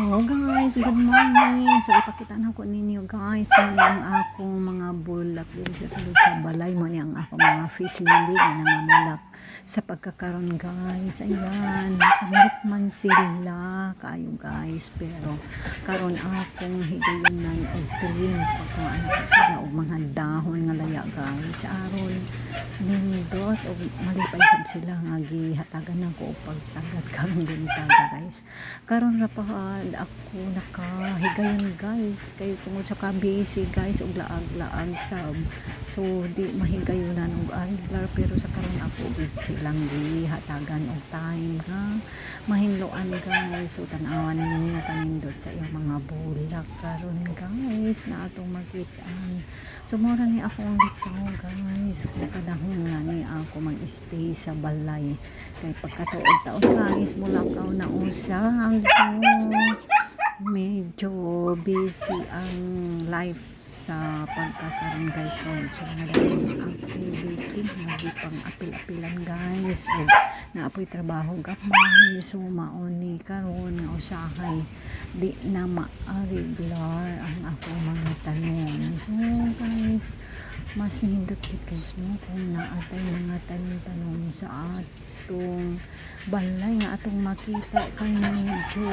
Hello guys, good morning. So ipakita na ko ninyo, guys, mo ni ang akong mga bulak diri sa sulod sa balay. Mo ni ang akong mga peace lily nga nangamulak sa pagkakaron, guys. Ayan, tambok man sila kaayo, guys, pero karon akong higayunan og trim, pagkuhaan ko sila og mga dahon nga laya, guys, aron nindot og malipay sab sila nga gihatagan nako og pagtagad karon buntaga, guys. Karon ra pa ako nakahigayon, guys, kay tungod sa ka-busy, guys, og laag-laag sab, so di mahigayunan og areglar. Pero sa karon ako gid silang gihatagan og time nga mahinloan, guys. So tan-awan ninyo kanindot sa iyang mga bulak karon, guys, nga atong makitaan. So mora ni akong likaw, guys, kung panahon nga ni ako mag-stay sa balay kay pagkatuod taon, guys, mulakaw na usab. So medyo busy ang life sa pagkakaroon, guys, tungod sa mga daghang activity nga pang apil-apilan, guys, ug naapoy trabaho gamay. So mao ni karon nga usahay di na maareglar ang akong mga tanom. So guys, mas nindot gid, guys, no, kung naatay mga tanom-tanom sa atong balay nga atong makita kay medyo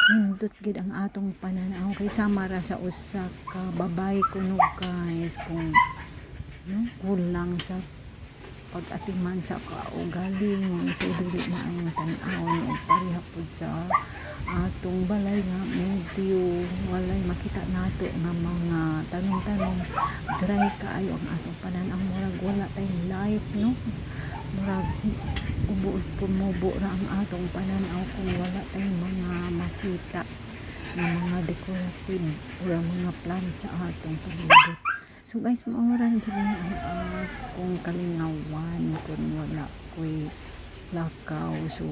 nindot gid ang atong pananaw, kay sama ra sa usa ka babay kuno, guys, kung no, kulang sa pag-atiman sa kaugalingon. So dili maayong tan-awon og pareha pud sa atong balay nga medyo walay makita nato nga mga tanom-tanom, dry kaayo ang atong panan-aw, murag wala tay life, no? Murag ubo pumubo ra ang atong pananaw kung wala tay mga makita nga mga decorative or mga plant sa atong palibot. So guys, mao ra gyud ni ang akong kalingawan kung wala ko'y lakaw. So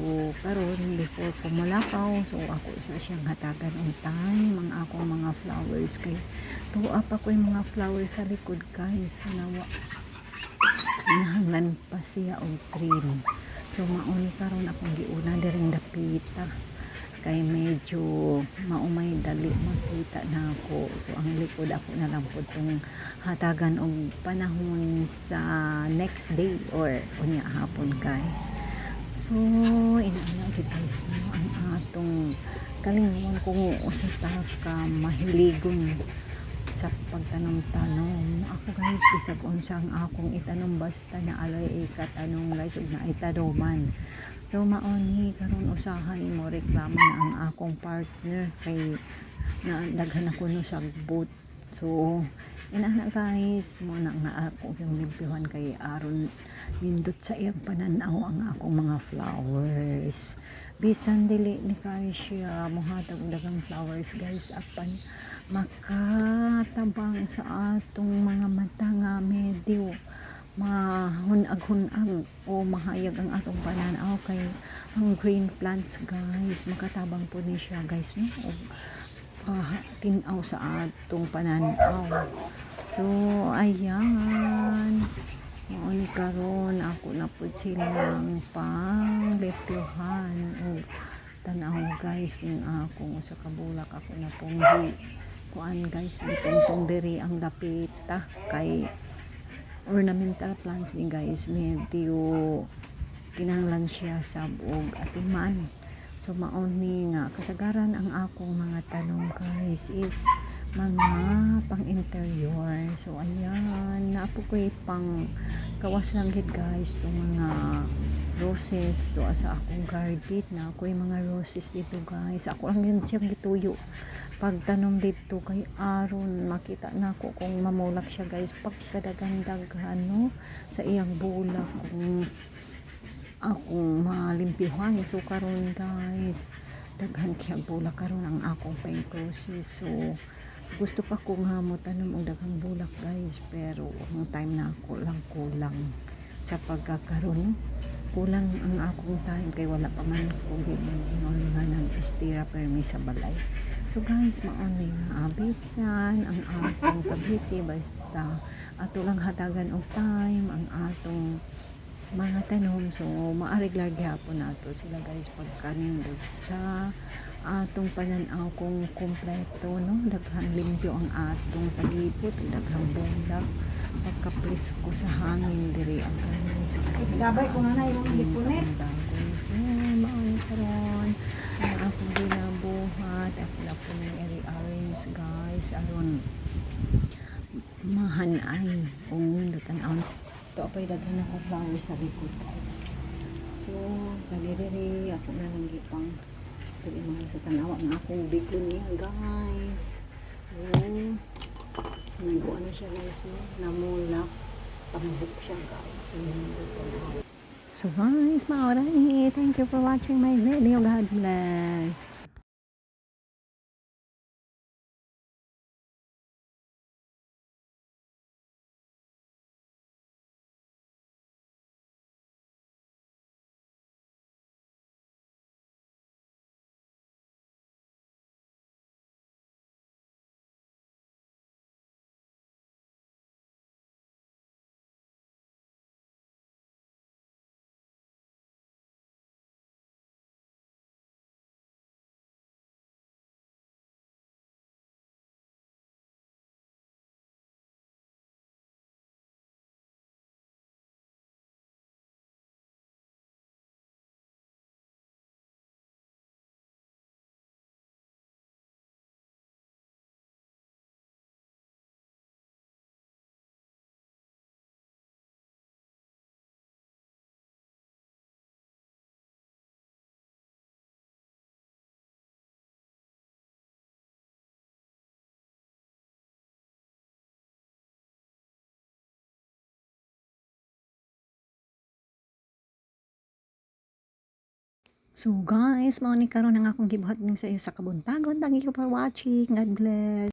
karon before ko molakaw, so ako sa siyang hatagan og time ang akong mga flowers kay tuwa pa ko'y mga flowers sa likod, guys, nawa kinahanglan pa siya og trim. So mao ni karon akong giuna diring dapita kay medyo maumay dali makita nako. So ang likod ako na lang pud tong hatagan og panahon sa next day or unya hapon, guys. So inaana gyud, guys, no, ang atong kalingawan kung usa ta ka mahiligon sa pagtanom-tanom. Ako, guys, bisag unsa ang akong itanom basta na alay ikatanom, guys, ug naay tanoman. So mao ni karon usahay mo reklamo na ang akong partner kay na daghan ako no sagbot. So inana, guys, mo na nga ako yung limpyuhan kay aron nindot sa iyang pananaw ang akong mga flowers. Bisan dili ni kay siya mohatag og daghang flowers, guys, apan makatabang sa atong mga mata nga medyo mahunag-hunag o mahayag ang atong pananaw kay ang green plants, guys, makatabang po ni siya, guys, no, og tin-aw sa atong pananaw. So ayan, mao ni karon ako na pud silang pang limpyuhan og tan-aw, guys, ning akong usa ka bulak, ako na pong gi kuan, guys, gitungtong diri ang dapita kay ornamental plants ni, guys, medyo kinahanglan siya sab og atiman. So mao ni nga kasagaran ang akong mga tanom, guys, is mga pang interior. So ayan, naa po ko'y pang kawas lang gid, guys, tong mga roses to sa akong garden na ako'y mga roses dito, guys. Ako lang yun siyang gituyo pagtanom dito kay aron makita nako kung mamulak siya, guys, pagkadaghan-daghan, no, sa iyang bulak kung akong malimpyuhan. So karon, guys, daghan kay bulak karon ang akong pink roses. So gusto pa ko nga mo tanom og daghang bulak, guys, pero ang time na ako lang kulang sa pagkakaroon, no? Kulang ang akong time kay wala pa man ko ingon nga nag-stay ra permi sa balay. So guys, mao ni nga bisan ang akong kabisi, basta ato lang hatagan og time ang atong mga tanom. So maareglar gihapon nato sila, guys, pagkanindot sa Atong pananaw kung kumpleto, no? Daghang limpyo ang atong palibot, daghang bulak. Pagkapresko sa hangin diri ang guys. Gabay ko nga na imong gipunit. So, mao ni karon ang akong ginabuhat. Ako na po nang i-rearrange, guys, aron mahanay o nindot ang aon. Ito pa'y daghan ako flowers sa likod, guys. So, kani diri ako na lang gipang dili mga sa tanawa ang akong begonia, guys. Oh, nagkuha na siya, guys, no? Namulak. Tambok siya, guys. So, nindot tanawa. So guys, mao ra ni. Thank you for watching my video. God bless. So guys, mao ni karon ang akong gibuhat ning sa iyo sa kabuntagon. Thank you for watching. God bless.